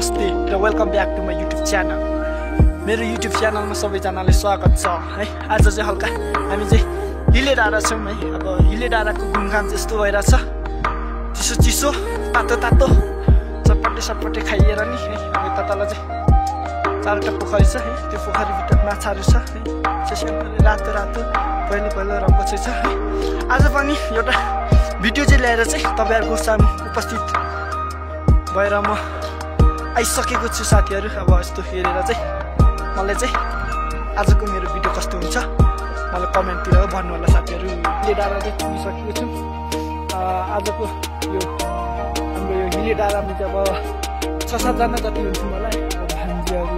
नमस्ते र welcome back to my YouTube channel. मेरो युट्युब च्यानलमा सबैजनालाई स्वागत छ है। आज चाहिँ हल्का हामी चाहिँ हिले डाँडा छौँ है। अब हिले डाँडाको घुमघाम त्यस्तो भइरहेछ, चिसो चिसो तातो तातो चटपटे सटपटे खाइएर नि है। अब यता तल चाहिँ 4वटा पोखरी छ है। त्यो पोखरीभित्र माछाहरू छ है। रातो रातो पहिलो पहिलो रङको चाहिँ छ है। आज पनि एउटा भिडियो चाहिँ ल्याएर चाहिँ तपाईँहरूको सामु उपस्थित भएर म आइसकेको छु साथीहरू। अब यस्तो हेरेर चाहिँ मलाई चाहिँ आजको मेरो भिडियो कस्तो हुन्छ मलाई कमेन्टतिर भन्नु होला साथीहरू। हिले डाँडा चाहिँ पुगिसकेको छु। आजको यो हाम्रो यो हिले डाँडामा चाहिँ अब 6-7 जना जति हुन्छु मलाई। अब भान्जीहरू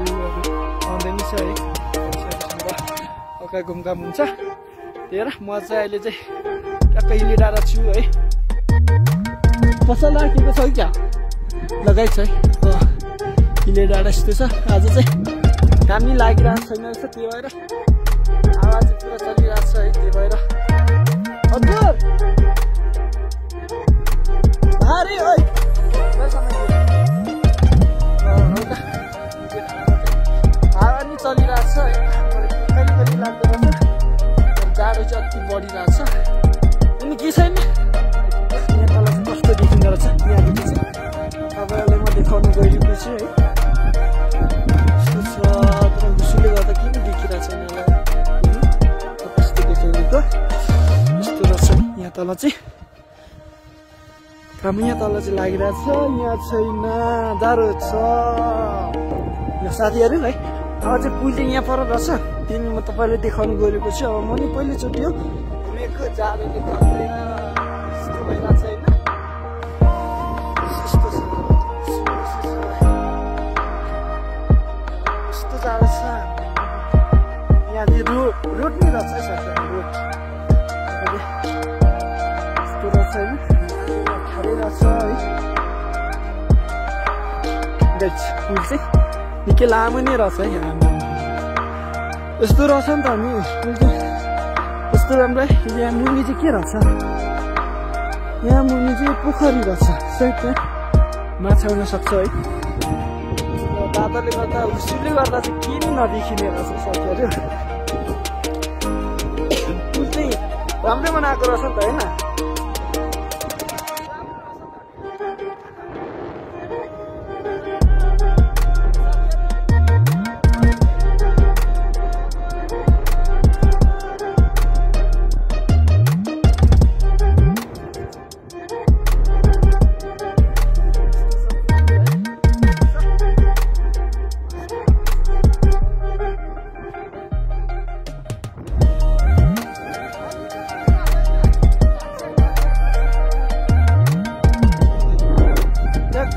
आउँदैन छ है। हल्का घुमघाम हुन्छ। त्यही भएर म चाहिँ अहिले चाहिँ टक्कै हिले डाँडा छु है। पसल राखेको छ क्या लगाइ छ है। हिले डाँडा यस्तो छ। आज चाहिँ दामी लागिरहेको छैन रहेछ, त्यही भएर आवाज पुरा चलिरहेको छ है। त्यही भएर हजुर भारी है हावा नि चलिरहेको छ है। कहिले कहिले लाग्दो रहेछ, जाडो चाहिँ अति बढिरहेको छ। अनि के छैन यहाँ तल कस्तो देखिँदो रहेछ। यहाँदेखि चाहिँ तपाईँहरूलाई म देखाउनु गइरहेको छु है। उसले गर्दा किन देखिरहेको छैन कस्तो देखाउनुको यस्तो रहेछ। यहाँ तल चाहिँ काम यहाँ तल चाहिँ लागिरहेको छ, यहाँ छैन, जाडो छ यो साथीहरू है। अब चाहिँ पुल चाहिँ यहाँ पर रहेछ, तिमी म तपाईँले देखाउनु गइरहेको छु। अब म नि पहिलोचोटि हो घुमेको, जाडोले गर्दैन यस्तो भइरहेको छ होइन। यस्तो जाडो छ यहाँ चाहिँ रोड नै रहेछ है साथीहरू। रोड यस्तो रहेछ होइन, खारै रहेछ है। पुल चाहिँ निकै लामो नै रहेछ है। यस्तो रहेछ नि त हामी पुल चाहिँ यस्तो राम्रो है। यहाँ मुनि चाहिँ के रहेछ, यहाँ मुनि चाहिँ पोखरी रहेछ सायद, त्यहाँ माछा हुन सक्छ है। बादलले गर्दा उसले गर्दा चाहिँ के नि नदेखिने रहेछ साथीहरू। पुल चाहिँ राम्रै बनाएको रहेछ नि त होइन।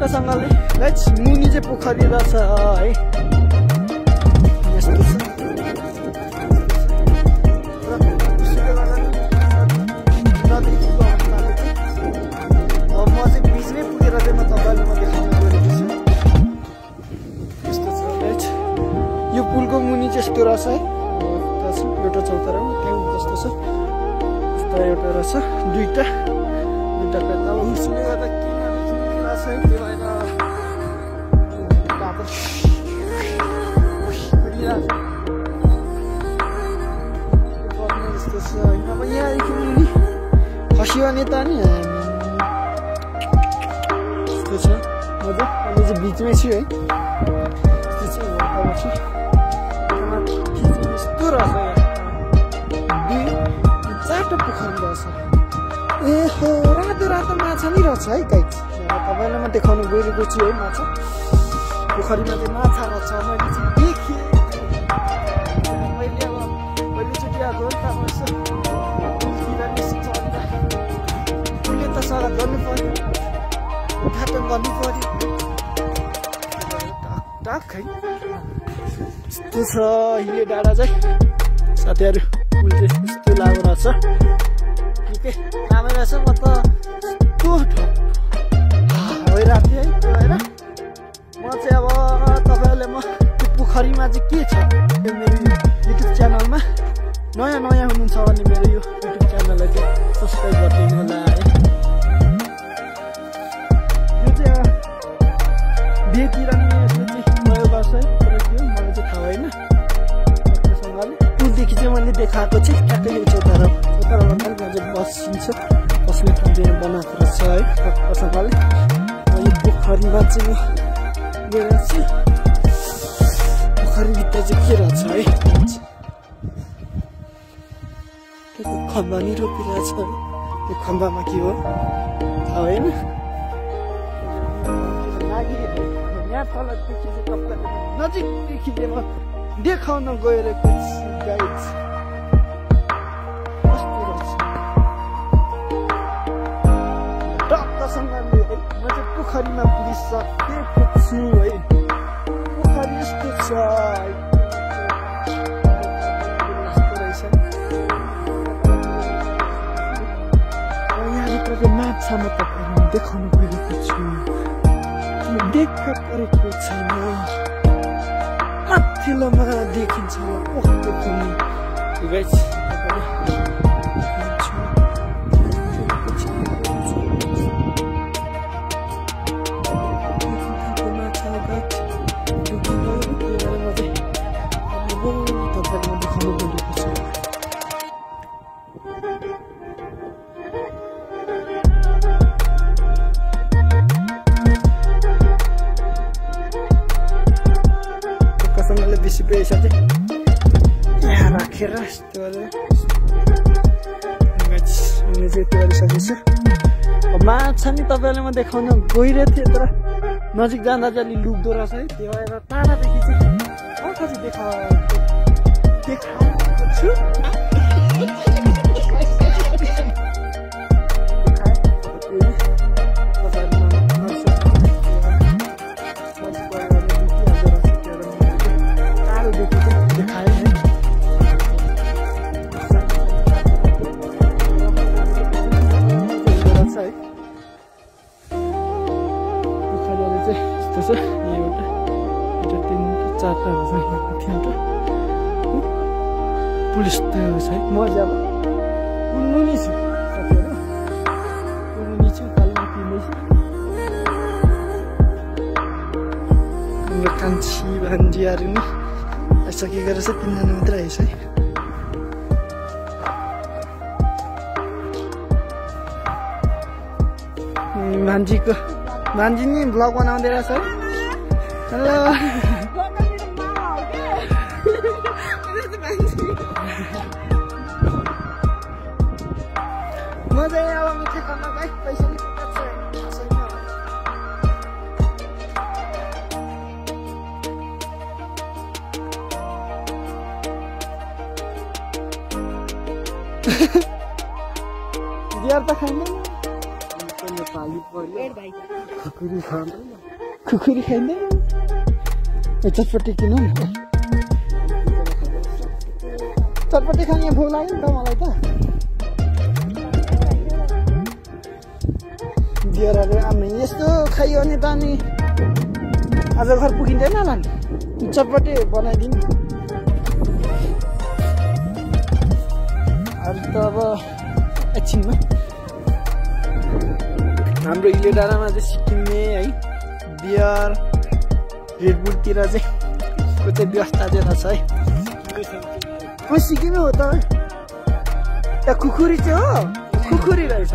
सँगले मुनि चाहिँ पोखरी रहेछ है। यस्तो छ अब म चाहिँ बिचमै पुगेर चाहिँ म तपाईँले म देखाउनु गइरहेको छु। यस्तो छ राइट। यो पुलको मुनि चाहिँ यस्तो रहेछ है। एउटा चौतारा त्यहाँ जस्तो छ, यस्तो एउटा रहेछ, दुईवटा कता उसले गर्दा किन देखिने रहेछ है। त्यो भएर जस्तो छ होइन। अब यहाँदेखि मुनि खसियो भने त नि यस्तो छ मजा। अहिले चाहिँ बिचमै छु है। यस्तो रहेछ यहाँ 2-4टा पोखरी रहेछ। ए हो रातो रातो माछा नि रहेछ है गाइस। तपाईँलाई म देखाउनु गइरहेको छु है। माछा पोखरीमा चाहिँ माछा रहेछ। मैले चाहिँ देखेँ, मैले अब पहिलोचोटि आएको हो नि त। उसले त स्वागत गर्नु पर्यो, उद्घाटन गर्नु पर्यो टाक है। यस्तो छ हिले डाँडा चाहिँ साथीहरू। पुल चाहिँ यस्तो लामो रहेछ, निकै लामो रहेछ। म त यस्तो भइरहेको थिएँ है। त्यो भएर म चाहिँ अब तपाईँहरूले म त्यो पोखरीमा चाहिँ के छ यो मेरो युट्युब च्यानलमा नयाँ हुनुहुन्छ भने मेरो यो युट्युब च्यानललाई चाहिँ सब्सक्राइब गरिदिनु होला है। यो चाहिँ बिहेतिर नि चाहिँ बसिन्छ बस्ने ठाउँ यहाँ बनाएको रहेछ है राम्रोसँगले यो पोखरीमा चाहिँ गएर चाहिँ पोखरीभित्र चाहिँ के रहेछ है खम्बा नि रोपिरहेछ त्यो खम्बामा के हो थाहा होइन यहाँ तलदेखि चाहिँ तपाईँले नजिकदेखि म देखाउन गइरहेको गाइज कस्तो रहेछ टक्कसँगले है म चाहिँ पोखरीमा पुगिसकेको छु है पोखरी यस्तो छ माछा म तपाईँलाई देखाउन गइरहेको छु देखा परेको छैन माथिल्लोमा देखिन्छ ओहो पनि बेसी पैसा चाहिँ यहाँ राखेर यस्तो गरेर चाहिँ त्यो गरिसकेछु माछा नि तपाईँलाई म देखाउन गइरहेको थिएँ तर नजिक जाँदा चाहिँ अलि लुक्दो रहेछ है त्यो भएर टाढादेखि चाहिँ आँखा चाहिँ देखाएको छु पुलिस त छ है म चाहिँ अब उन्मुनि छु साथीहरू उन्मुनि छु कालीमा पिँदैछु हाम्रो कान्छी भान्जीहरू नि आइसकेको रहेछ 3 जना मात्रै आएछ है भान्जी नि भ्लग बनाउँदै रहेछ है हेलो म चाहिँ अब मिठाई खान गएँ पैसा नि दियार त खाँदैन नेपाली खुकुरी खाँदैन चटपटी किन नि चटपटी खाने भोक लाग्यो नि त मलाई त दियरहरू आम्मै यस्तो खाइयो भने त अनि आज घर पुगिँदैन होला नि चटपटी बनाइदिनु अरू त अब एकछिनमा हाम्रो हिले डाँडामा चाहिँ सिक्किमे है बियर रेडबुलतिर चाहिँ को चाहिँ व्यवस्था चाहिँ रहेछ है सिक्किमै हो त त्यहाँ खुकुरी चाहिँ हो खुकुरी रहेछ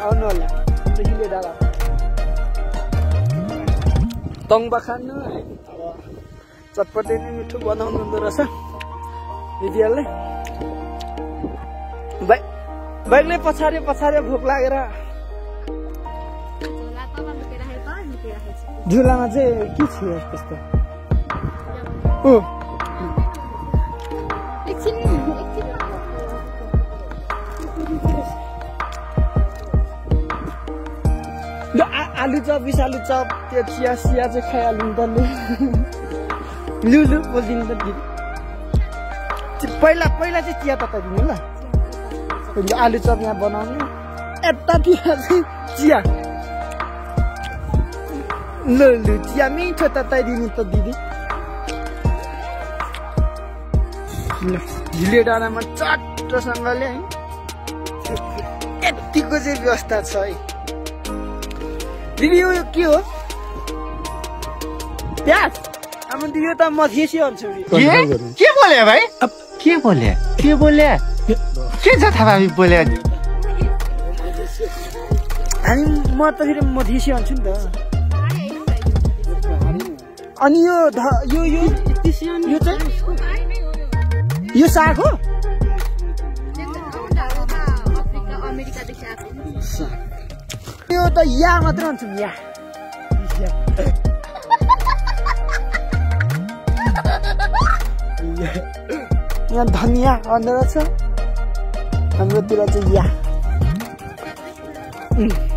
आउनु होला हाम्रो हिले डाँडा तङ्बा खानु है चटपटे नै मिठो बनाउनु हुँदो रहेछ दिदीहरूले बाइकले पछाडि भोक लागेर झुलामा चाहिँ के छ त्यस्तो आलु चप विशालु चप त्यो चिया सिया चाहिँ खाइहाल्नु त लु बोलिदिनु त दिदी पहिला चाहिँ चिया तताइदिनु ल आलु चप यहाँ बनाउनु यतातिर चाहिँ चिया लु चिया मिठो तताइदिनु त दिदी हिले डाँडामा चट्टोसँगले है यतिको चाहिँ व्यवस्था छ है दिदी यो के हो प्याज अब दिदी यो त मधेसी हुन्छ के बोले भाइ अब के बोले के छ थाहा हामी बोले अनि हामी म त फेरि म थिसी भन्छु नि त अनि यो चाहिँ यो साग हो यो त या मात्र भन्छौँ या यहाँ धनिया भन्दो रहेछ हाम्रोतिर चाहिँ या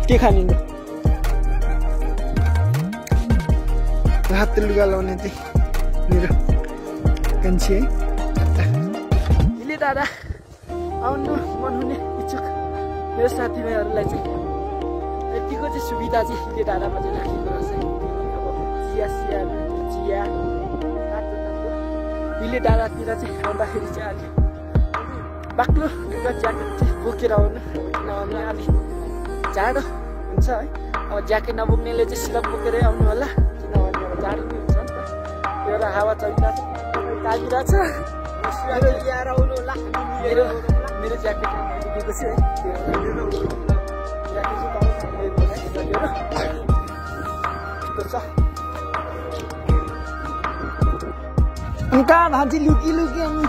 के खाने रातो लुगा लाउने चाहिँ मेरो कान्छी है हिले दादा आउनु मन हुने इच्छुक मेरो साथीभाइहरूलाई चाहिँ यतिको चाहिँ सुविधा चाहिँ हिले दादामा चाहिँ राखेको रहेछ चिया चिया हिले डाँडातिर चाहिँ आउँदाखेरि चाहिँ अलि बाक्लो लुगा ज्याकेट चाहिँ बोकेर आउनु किनभने अलिक जाडो हुन्छ है अब ज्याकेट नबोक्नेले चाहिँ सिलक बोकेरै आउनु होला किनभने अब जाडो पनि हुन्छ नि त एउटा हावा चलिरहेको छ ल्याएर आउनु होला मेरो ज्याकेट दिएको छु है अनि कहाँ भान्जी लुकी अनि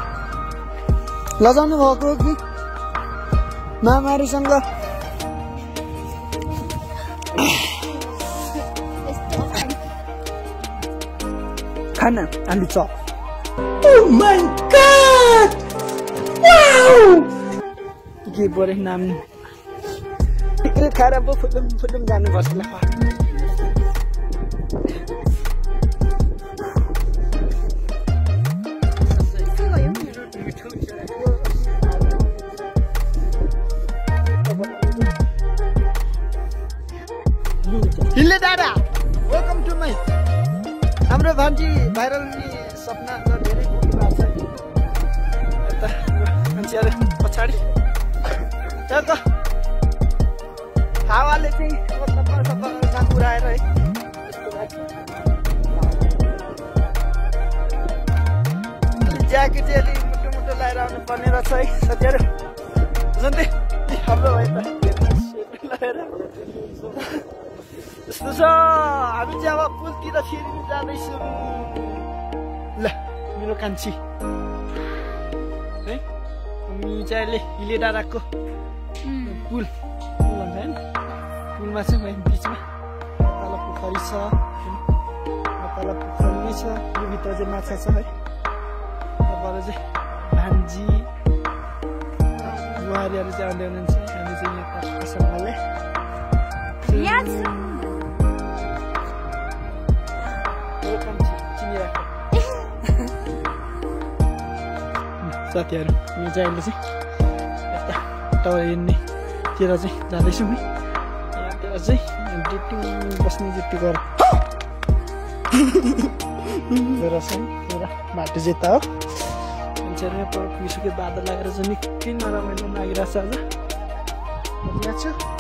लजाउनु भएको कि मामाहरूसँग खाना आलु chop Oh my god! Wow! के बोरे नाम सिक्रेट खाएर पो फुटुम जानुपर्छ ल हिले दादा वेलकम टु माई हाम्रो भान्जी भाइरल सपना त धेरै भएको छ यता मान्छेहरू पछाडि त्यहाँ त हावाले चाहिँ सबै पुऱ्याएर है ज्याकेट चाहिँ अलिक मुटु लगाएर आउनु पर्ने रहेछ है साथीहरू झन्डै हाम्रो भाइ त लगाएर यस्तो छ हामी चाहिँ अब पुलतिर फेरि जाँदैछौँ ल मेरो कान्छी है हामी चाहिँ अहिले हिले डाँडाको पुल भन्छ होइन पुलमा चाहिँ बिचमा तल पोखरी छ तल पोखरी नै छ यो भित्र चाहिँ माछा छ है त्यहाँबाट चाहिँ भान्जी बुहारीहरू चाहिँ आउँदै हुनुहुन्छ हामी चाहिँ यहाँ असलले साथीहरू यो चाहिँ अहिले चाहिँ यता टावर हेर्नेतिर चाहिँ जाँदैछौँ है यहाँतिर चाहिँ ड्युटी बस्ने जति गरेर एउटा बाटो जेता हो मान्छेहरू यहाँ पर पुगिसक्यो बादल लागेर चाहिँ निकै नरमाइलो लागिरहेको छ आज यहाँ छ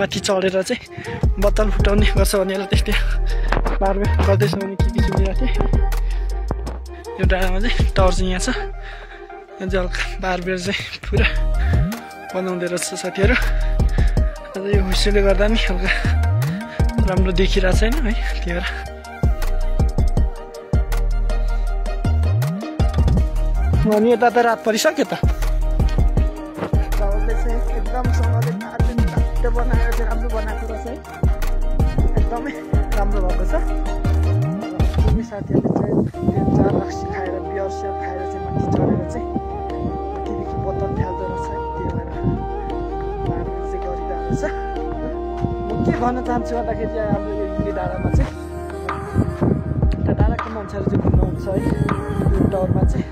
माथि चढेर चाहिँ बत्तल फुटाउने गर्छ भनेर त्यस्तै बारबेर गर्दैछ भने के सुनिरहेको थिएँ यो डाँडामा चाहिँ टावर चाहिँ यहाँ छ यहाँ चाहिँ हल्का बारबेर चाहिँ पुरा बनाउँदै रहेछ साथीहरू अझ यो हुइसोले गर्दा नि हल्का राम्रो देखिरहेको छैन है त्यही भएर अनि यता त रात परिसक्यो त एकदमसँगले बनाएर चाहिँ राम्रो बनाएको रहेछ है एकदमै राम्रो भएको छ साथीहरूले चाहिँ चार रक्सी खाएर बियर सियर खाएर चाहिँ माथि चढेर चाहिँ माथिदेखि बोतल फ्याल्दो रहेछ है त्यही भएर मार्ने चाहिँ गरिरहेको छ म के भन्न चाहन्छु भन्दाखेरि हाम्रो यो हिले डाँडामा चाहिँ डाँडाको मान्छेहरू चाहिँ घुम्नु हुन्छ है यो टावरमा चाहिँ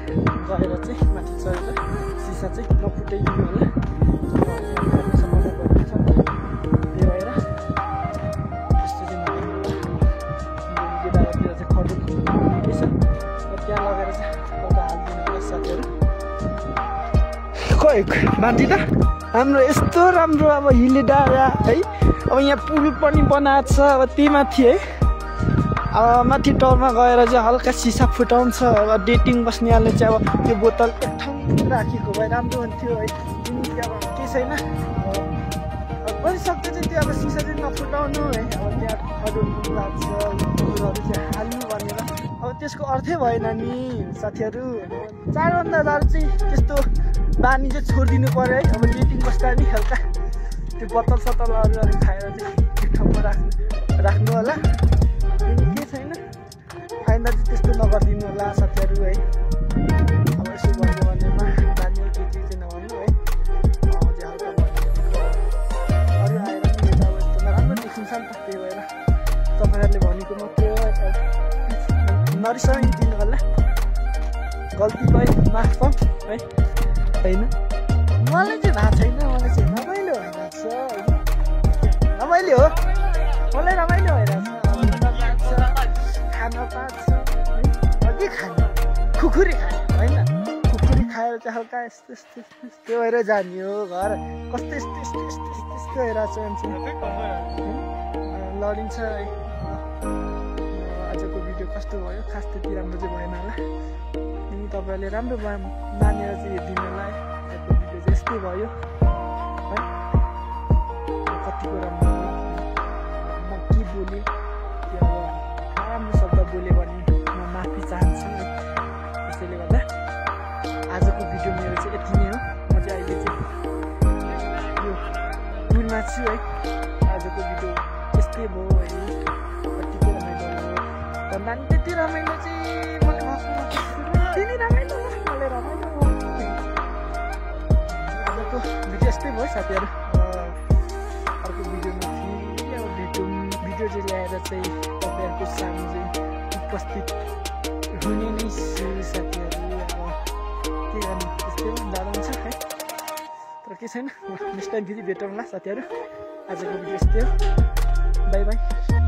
गएर चाहिँ माथि चढेर सिसा चाहिँ नफुटाइदिनु होला माथि त हाम्रो यस्तो राम्रो अब हिले डाँडा है अब यहाँ पुल पनि बनाएको छ अब त्यही माथि है अब माथि टाउरमा गएर चाहिँ हल्का सिसा फुटाउँछ अब डेटिङ बस्नेहरूले चाहिँ अब त्यो बोतल एक ठाउँ राखेको भए राम्रो हुन्थ्यो है किनकि अब केही छैन गरिसक्दा चाहिँ त्यो अब सिसा चाहिँ नफुटाउनु है अब त्यहाँ खडुहरू लाग्छ कुकुरहरू चाहिँ हाल्नु भनेर अब त्यसको अर्थै भएन नि साथीहरू चारभन्दा डर चाहिँ त्यस्तो बानी चाहिँ छोडिदिनु पऱ्यो है अब डेटिङ बस्दा नि हल्का त्यो बोतल सतलहरू खाएर चाहिँ एक ठाउँमा राख्नु होला केही छैन आइन्दा चाहिँ त्यस्तो नगरिदिनु होला साथीहरू है अब यसो गर्नु भनेमा बानी के चाहिँ नभन्नु है अझै हल्का अरू आएर पनि यता अब यस्तो नराम्रो देखिन्छ नि त त्यही भएर तपाईँहरूले भनेको मात्रै हो नरिसाइदिनु होला गल्ती भयो माफ है होइन मलाई चाहिँ थाहा छैन मलाई चाहिँ रमाइलो भइरहेको छ होइन रमाइलो हो मलाई रमाइलो भइरहेको छ खाना पाक्छ है के खाने खुकुरी खाने होइन खुकुरी खाएर चाहिँ हल्का यस्तो यस्तो यस्तो भएर जाने हो घर कस्तो यस्तो यस्तो यस्तो यस्तो यस्तो भइरहेको छ मान्छे लडिन्छ है आजको भिडियो कस्तो भयो खास त्यति राम्रो चाहिँ भएन होला अनि तपाईँहरूले राम्रो मानेर चाहिँ हेरिदिनु होला है आजको भिडियो चाहिँ यस्तै भयो है कतिको राम्रो म के बोलेँ त्यो अब नराम्रो शब्द बोलेँ भने म माफी चाहन्छु है त्यसैले गर्दा आजको भिडियो मेरो चाहिँ यति नै हो म चाहिँ अहिले चाहिँ यो पुलमा छु है आजको भिडियो यस्तै भयो है कतिको रमाइलो भन्दा पनि त्यति रमाइलो चाहिँ मलाई त्यति नै रमाइलो मलाई रमाइलो आजको भिडियो यस्तै भयो साथीहरू अर्को भिडियोमा फेरि अब भिडियो चाहिँ ल्याएर चाहिँ तपाईँहरूको सामु चाहिँ उपस्थित हुने नै छु साथीहरू अब के गर्नु त्यस्तै जाँदा हुन्छ है तर के छैन नेक्स्ट टाइम फेरि भेटौँला साथीहरू आजको भिडियो यस्तै हो बाई बाई